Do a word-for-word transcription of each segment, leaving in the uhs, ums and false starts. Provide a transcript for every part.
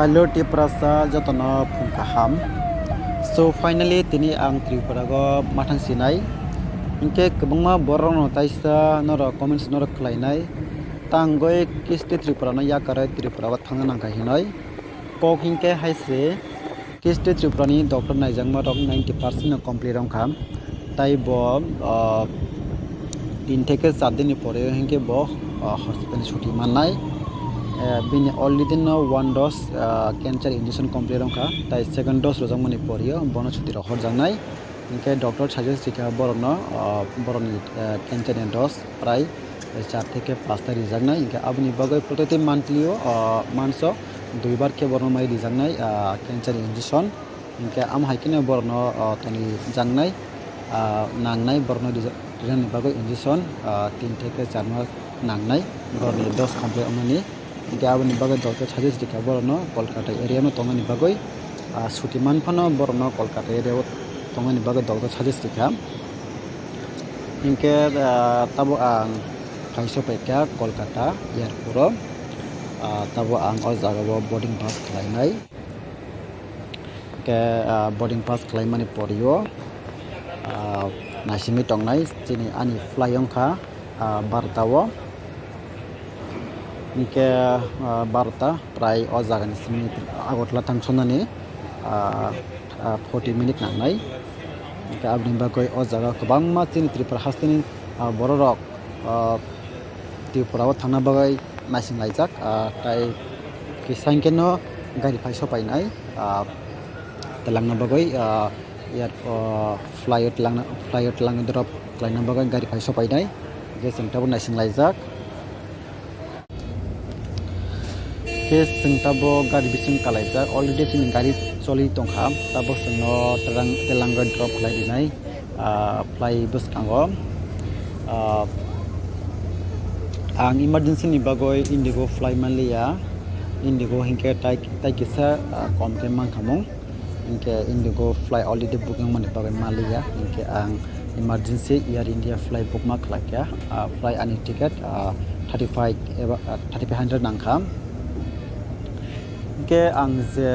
Hello Tiprasa, jotono phung kaham. So finally tini ang Tripura go mathang sinai. Hinkhe kwbangma borok no taisa norok comments norok khlainai. Tangoi kisti Tripura no yakarwi Tripura o thangna nangkha hinoi. Kok hinkhe hai se kisti Tripura ni doctor naijakma rok ninety percent no complete wngkha. Tai bo, ah, tin theke char din ni pore hinkhe bo, ah, hospital ni chuti mannai. Eh, bini already no one dose, ah, cancer injection complete wngkha. Tai second dose rwjakmani pore o bono chuti rok horjaknai. Hinkhe doctor suggest rikha borokno, ah, borokni, ah, cancer ni dose prai char theke pasta rijaknai. Hinkhe aboni bagwi protiti monthly o, ah, manso duibar khe borokno mai rijaknai, ah, cancer injection. Hinkhe amo hai kheno borokno, ah, toni jaknai, ah, nangnai borokno rija-, rijani bagwi injection, ah, tin theke char mas nangnai borokni dose complete wngmani. Hinkhe aboni bagwi doctor suggest rikha borokno Kolkata area no tongnani bagwi, ah, chuti man phano borokno Kolkata area o tongnani bagwi doctor suggest rikha. Hinkhe, ah, tabuk ang phaiso paikha Kolkata airport o. Ah, tabuk ang o jaga o boarding pass khlainai. Hinkhe, ah, boarding pass khlaimani pore o, ah, naisingwi tongnai chini ani flight wngkha, ah, barota o. Hinkhe, ah, barota prai o jaga ni simi Agartala thangsonani, ah, ah, forty minute nangnai. Hinkhe aboni bagwi o jaga kwbangma chini Tripura hasteni, ah, bororok, ah, Tripura o thangna bagwi naising laijak, ah, tai kisa hinkhe no gari phai sopainai, ah, twlangna bagwi, ah, air, ah, flight o twlangna, flight o twlangna drop khlaina bagwi gari phai sopainai, hinkhe chwng tabuk naising laijak. Khe chwng tabuk gari bising kalaijak, already chini gari choli tongkha, tabuk chwngno twlang-, twlangwi drop khlai rinai, ah, fly bwskango. Ah, ang emergency ni bagwi Indigo fly manliya, Indigo hinkhe tai, tai kisa, ah, kom khe mankhamung. Hinkhe Indigo fly already booking wngmani bagwi manliya, hinkhe ang emergency Air India fly book ma khlaikha. Ah, fly ani ticket, ah, thirty five eba, ah, thirty five hundred nangkha. Hinkhe ang je,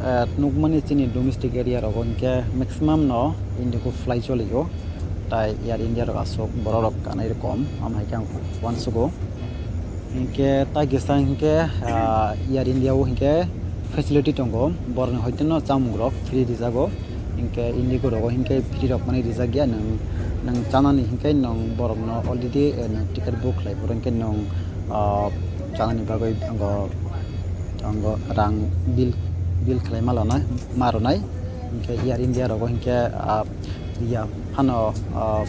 ah, nukmani chini domestic area rogo hinkhe maximum no Indigo fly cholio. Tai Air India rok aswk borok rok kanai rok kom, amo hai khe ang uansugo. Hinkhe tai kisa hinkhe, ah, Air India o hinkhe facility tongo, borokni hoiteno chamung rok free rijago. Hinkhe Indigo rogo hinkhe free rok mani rijak ya, nwng, nwng chanani hinkhe nwng borokno already, eh, nwng ticket book khlai phuru hinkhe nwng, ah, chanani bagwi tongo, tongo rang bill, bill khlai ma lonai, ma rwnai. Hinkhe Air India rogo hinkhe, ah, ya phano, ah,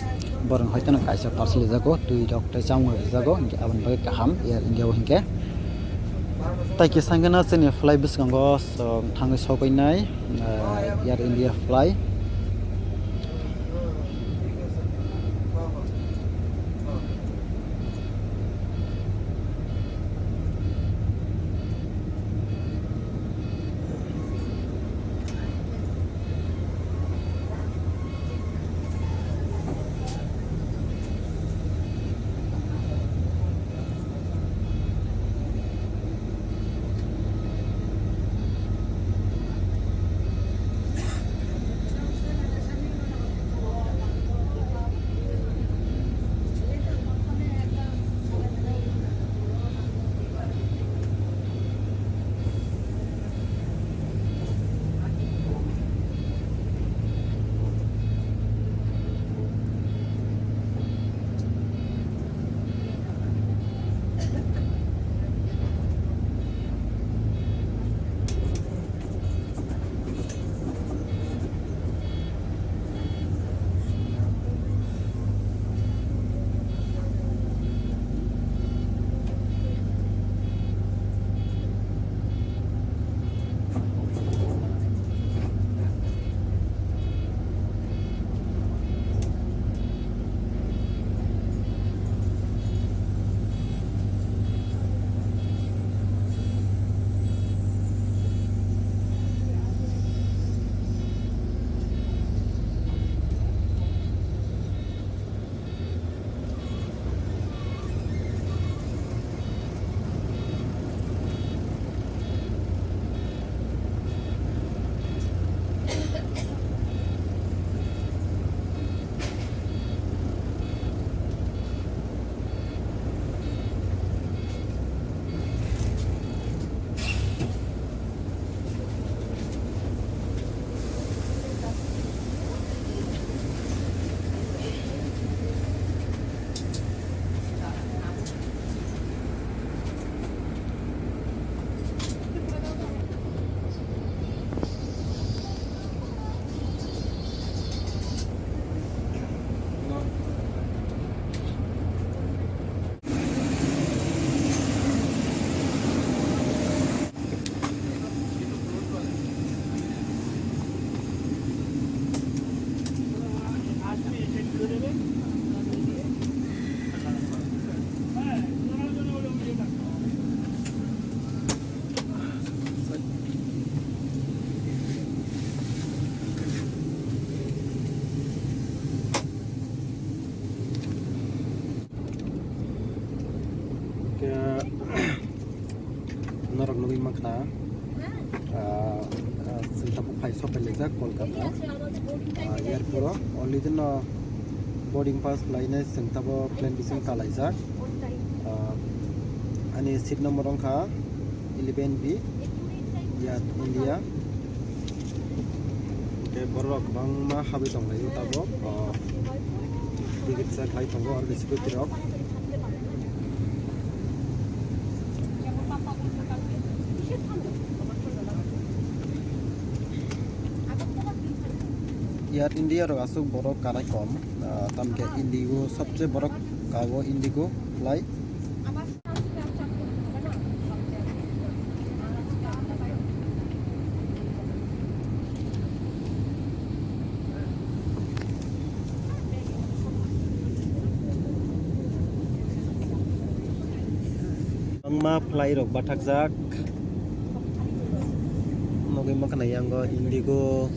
borok hoiteno kaisa parcel rijago, twi rok tei chamung rijago, hinkhe aboni bagwi kaham Air India o hinkhe. Tai kisa hinkhe no chini fly bwskango, so, thangwi sogwi nai, ah, Air India fly. Norok nugwi mankha, ah, ah, chwng tabuk phai sopai laijak Kolkata, ah, airport o. Already no boarding pass khlainai chwng tabuk plane bising talaijak. Ah, ani seat number wngkha eleven B, Air India. Hwnkhe borok kwbangma habwi tonglaio tabuk, ah, ticket check khlai tongo oro ni security rok. Air India rok aswk borok kanai kom, ah, tamkhe Indigo sobse borok kao Indigo lai. Kwbangma phlai rok bathakjak. Nugwi mankha yango Indigo,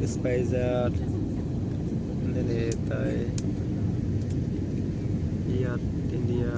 SpiceJet, nini tai Air India.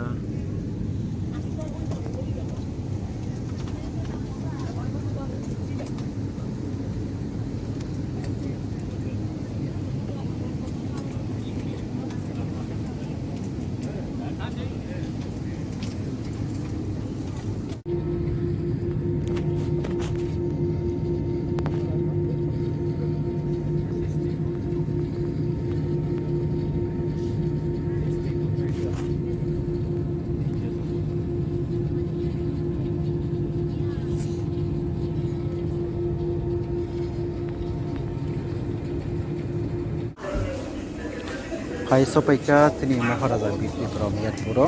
Phai sopaikha chini Maharaja Bir Bikram Airport o,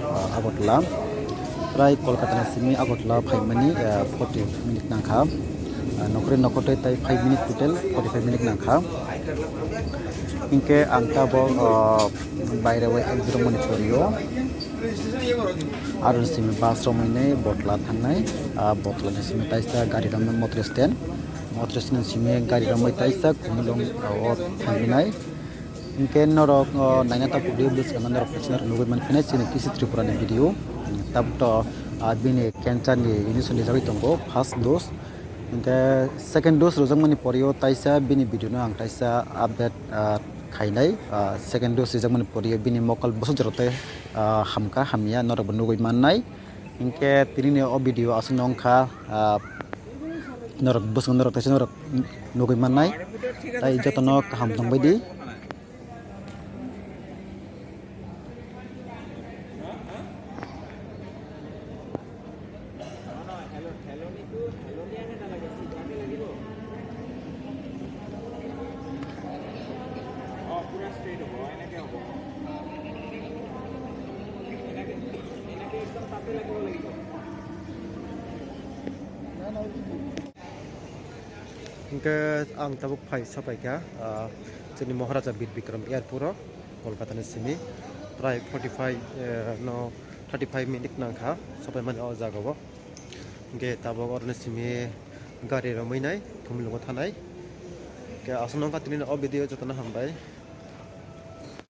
ah, Agartala. Prai Kolkata ni simi Agartala phaimani, ah, forty minute nangkha. Ah, nokre nokotwi tai five minute, total forty five minute nangkha. Hinkhe ang tabok, ah, baire o ek jora mani porio. Aro simi bus romwi nai Botla thangnai. Ah, Botla ni simi taisa gari romwi motor stand. Motor stand ni simi gari romwi taisa Khumulwng o thangwi nai. Hinkhe norok, o, naina tabuk video bwskango norok kisa norok nugwi mankha chini T C Tripura ni video. Tabuk to, ah, bini cancer ni injection rijagwi tongo first dose. Hinkhe second dose rwjakmani porio taisa bini video no ang taisa update, ah, khainai. Ah, second dose rijak mani porio bini mokol bwswk jora tei, ah, hamkha hamya norok bo nugwi mannai. Hinkhe tini ni o video aswk no wngkha, ah, norok bwswk norok taisa norok nugwi mannai. Tai jotono kaham tongbai di. Hinkhe ang tabuk phai sopaikha, ah, chini Maharaja Bir Bikram Airport o, Kolkata ni simi prai forty five, eh, no thirty five minute nangkha sopaimani o jaga o. Hinkhe tabuk oroni simi gari romwi nai Khumulwng o thanai. Hinkhe aswk no wngkha tini o video, jotono hambai.